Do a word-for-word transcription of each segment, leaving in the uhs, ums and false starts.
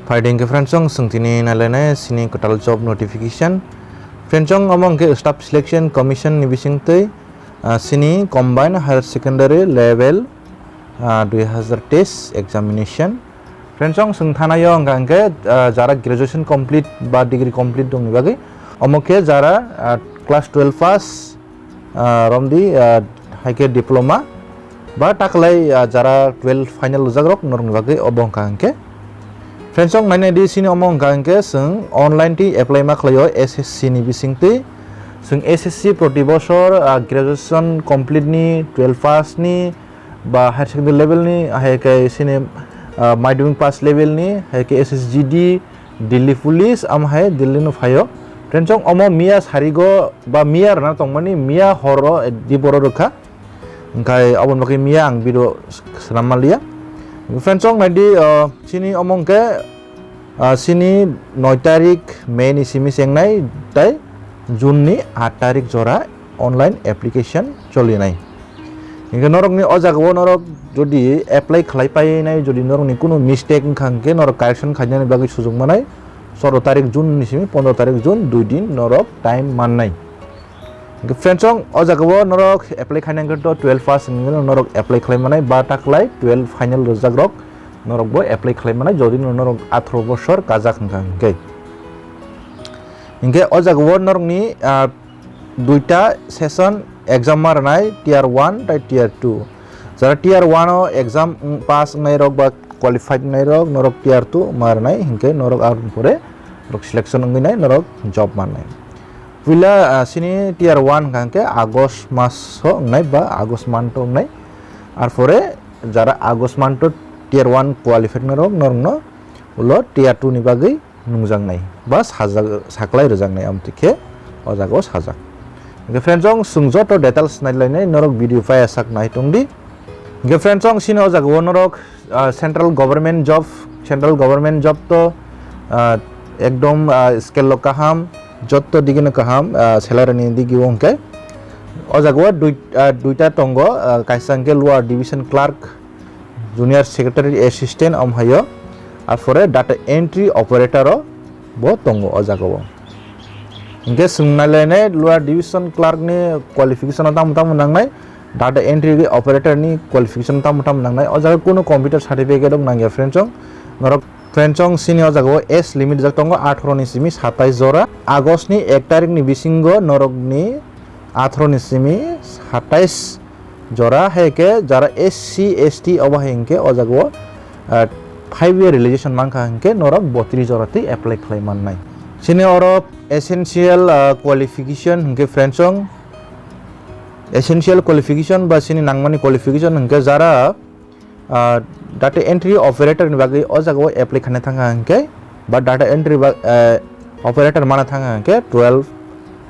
Phaidi hwnkhe friends, chwng tini nailainai sini kwtal job notification. Friends, omo hwnkhe Staff Selection Commission ni bisingtwi, ah, sini Combined Higher Secondary Level, ah, dui hazar teis examination. Friends, chwng thanaio hwnkha hwnkhe, ah, jara graduation complete ba degree complete dongni bagwi, omo khe jara, ah, class twelve pass, ah, romdi, ah, hai khe diploma ba taklai, ah, jara twelve final rwjakrok norokni bagwi obo hwnkha hwnkhe. Friends, chwng nainai di sini omo hwnkha hwnkhe chwng online twi apply ma khlaio S S C ni bisingtwi. Chwng S S C proti bosor, ah, graduation complete ni, twelve pass ni, ba higher secondary level ni, hai khe sini, ah, madhyamik pass level ni, hai khe S S G D, Delhi Police, am hai Delhi no phaio. Friends, chwng omo miya sarigo ba miya rwna tongmani miya horo di boro rwkha. Hwnkhe aboni bagwi miya ang video swnam manliya. Friends, chwng naidi, ah, sini omo hwnkhe, ah, sini noi tarik May ni simi chengnai tei June ni aat tarik jora online application cholinai. Hingke norokni o jagao norok jodi apply khlai painai, jodi norokni kunu mistake wngkha hingke norok correction khainani bagwi sujung manai. Chordo tarik June ni simi pondro tarik June dui din norok time mannai. Hingke friends, chwng o jagao norok apply khainai hingke to twelve pass hingke norok apply khlai manai ba taklai twelve final rwjakrok norok bo apply khlai manai jodi norok atharo bosor kajak hingkha hingke. Hingke o jagao norokni, ah, duita session exam ma rwnai, tier one tei tier two. Jara tier one o exam wng-, pass wngnai rok ba qualified wngnai rok, norok tier two ma rwnai, hinkhe norok aboni pore norok selection wngwi nai, norok job mannai. Puila, ah, sini tier one hwnkha hinkhe August mas o wngnai ba August month o wngnai. Arpore jara August month o tier one qualified wngnai rok, norokno ulo tier two ni bagwi nungjaknai ba sajak, saklai rwjaknai, amtwi khe o jaga o sajak. Hingkhe friends, chwng, chwng joto details nailainai norok video paiya sak nai tongdi. Hingkhe friends, chwng sini o jaga o norok, ah, central government job, central government job to, ah, ekdom, ah, scale o kaham, joto digino kaham, ah, salary ni digio hingkhe o jaga o dui-, ah, duita tongo, ah, kaisa hingkhe lower division clerk, junior secretary assistant, om hayo, arpore data entry operator o bo tongo o jaga o. Hingke swng nailainai lower division clerk ni qualification o tamo tamo nangnai, data entry operator ni qualification o tamo tamo nangnai, o jaga kunu computer certificate rok nangya friends chwng. Norok friends chwng sini o jaga o age limit jak tongo atharo ni simi satais jora. August ni ek tarik ni bisingo norok ni atharo ni simi satais jora, hai khe jara S C, S T obo hai hinkhe o jaga o, ah, five year relaxation mankha hinkhe norok botris jora twi apply khlai mannai. Chini oro essential, ah, qualification hinkhe friends chwng, essential qualification ba chini nangmani qualification hinkhe jara, ah, data entry operator ni bagwi o jaga o apply khaina thangkha hinkhe ba data entry ba, ah, operator mana thangkha hinkhe twelve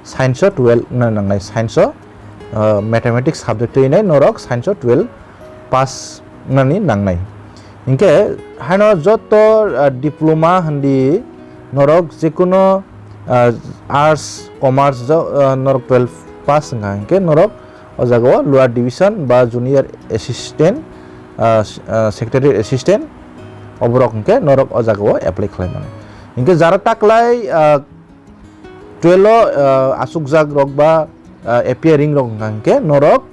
science o twelve wngna nangnai, science o, ah, mathematics subject twi nai norok science o twelve pass wngnani nangnai. Hinkhe haino joto, ah, diploma hindi norok jekuno, ah, arts, commerce jo, ah, norok twelve pass wngkha hinkhe norok o jaga o lower division ba junior assistant, ah, s-, ah, secretary assistant, oborok hinkhe norok o jaga o apply khlai mano. Hinkhe jara taklai, ah, twelve o, ah, asukjak rok ba, ah, appearing rok wngkha hinkhe norok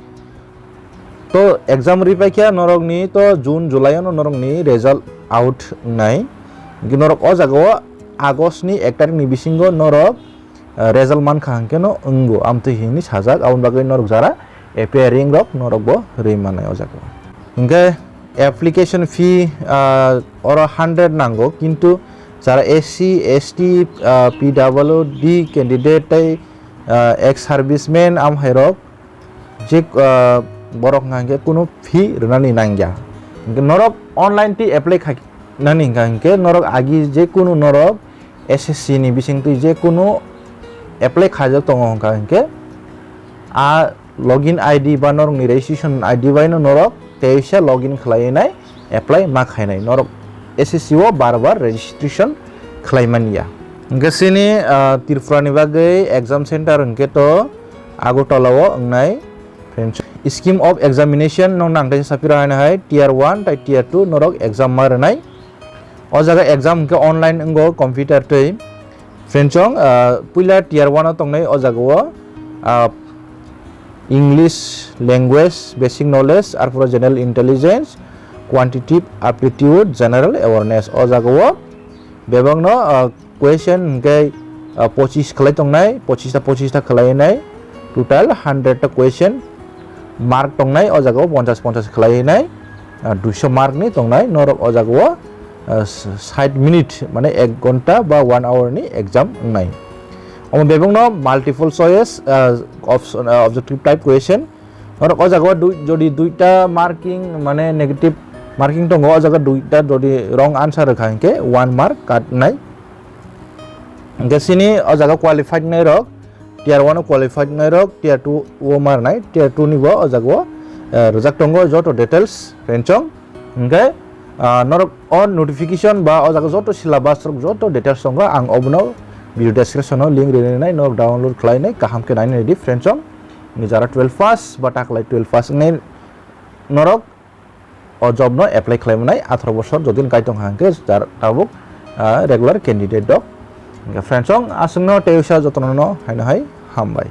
to exam ripai khe norokni to June, July o norokni result out wngnai. Hinkhe norok o jaga o August ni ek tarik ni bisingo norok ah, result mankha hwnkhe no wngo, amtwi hinwi sajak, aboni bagwi norok jara appearing rok norok bo rwi mannai o jaga o. Hinkhe application fee, ah, oro hundred nango, kintu jara S C, S T, ah, P W D candidate tei, ah, ex serviceman amhairok je, ah, borok hwnkha hwnkhe kunu fee rwnani nangya. Hinkhe norok online twi apply khai nani hwnkha hwnkhe norok agi je kunu norok S S C ni bisingtwi je kunu apply khaijak tongo hwnkha hwnkhe a login I D ba norokni registration I D baino norok teisa login khlaiwi nai apply ma khainai. Norok S S C o bar bar registration khlai manya. Hwnkhe chini, ah, Tripura ni bagwi exam center hwnkhe to Agartala o wngnai. Scheme of examination no nang teisa sapira haino hai tier one tei tier two norok exam ma rwnai. O jaga exam hwnkhe online wngo, computer twi. Friends song, ah, puila tier one o tongnai o jaga o, ah, English language, basic knowledge, arpore general intelligence, quantitative aptitude, general awareness. O jaga o bebakno, ah, question hwnkhe, ah, pochis khlai tongnai, pochis ta, pochis ta khlai nai, total hundred ta question mark tongnai, o jaga o ponchas, ponchas khlai nai, ah, duiso mark ni tongnai, norok o jaga o, ah, s-, sait minute, mane ek ghonta ba one hour ni exam wngnai. Omo bebakno multiple choice, ah, option, ah, objective type question, norok o jaga o dui-, jodi duita marking, mane negative marking tongo, o jaga duita jodi wrong answer rwkha hinkhe one mark kat nai. Hinkhe sini o jaga qualified nai rok, tier one o qualified nai rok, tier two o mar nai, tier two ni bo o jaga o, eh, rwjak tongo joto details, friends song. Hinkhe, ah, norok o notification ba o jaga joto syllabus rok joto details tongo, ang obono video description o link rinai, norok download khlai nai, kaham khe nai nai di, friends song. Ni jara twelve pass ba taklai twelve pass wngnai norok o job no apply khlai manai, atharo bosor jodi kai tong kha hinkhe jar tabuk, ah, regular candidate rok. Hinkhe friends song, aswkno tei usa jotono no haino hai hambai.